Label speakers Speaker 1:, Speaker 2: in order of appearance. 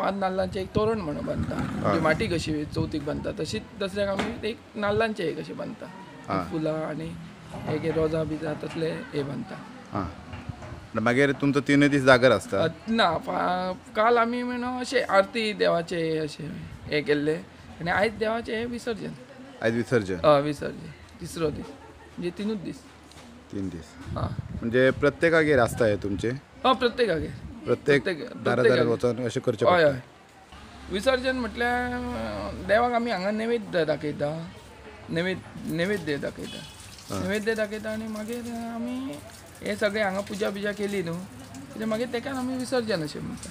Speaker 1: पांच नाल्लांचें एक तोरण म्हणून बांदता. म्हणजे माटी कशी चवथीक बांदता तशीच दसऱ्याक आमी एक नाल्लांचें एक अशें बांदता, फुलां आनी एक रोजां बिजां तसले हे बांदता.
Speaker 2: मागीर तुमचो 3 दीस जागर आसता?
Speaker 1: ना, काल आमी म्हणून अशें आरती देवाचे अशें हें केल्लें आनी आयज देवाचें हें विसर्जन.
Speaker 2: आयज विसर्जन?
Speaker 1: हय, विसर्जन तिसरो दीस, म्हणजे 3 दीस.
Speaker 2: 3 दीस. म्हणजे प्रत्येकागेर आसता हे तुमचे?
Speaker 1: हय, प्रत्येकागेर,
Speaker 2: प्रत्येक दारा वचून अशें करचें.
Speaker 1: हय हय. विसर्जन म्हटल्यार देवाक आमी हांगा नैवेद्य दाखयता, नैवेद्य दाखयता, नैवेद्य दाखयता आनी मागीर आमी हे सगळे हांगा पुजा बिजा केली न्हू, कित्याक मागीर तेका आमी विसर्जन अशें म्हणटा.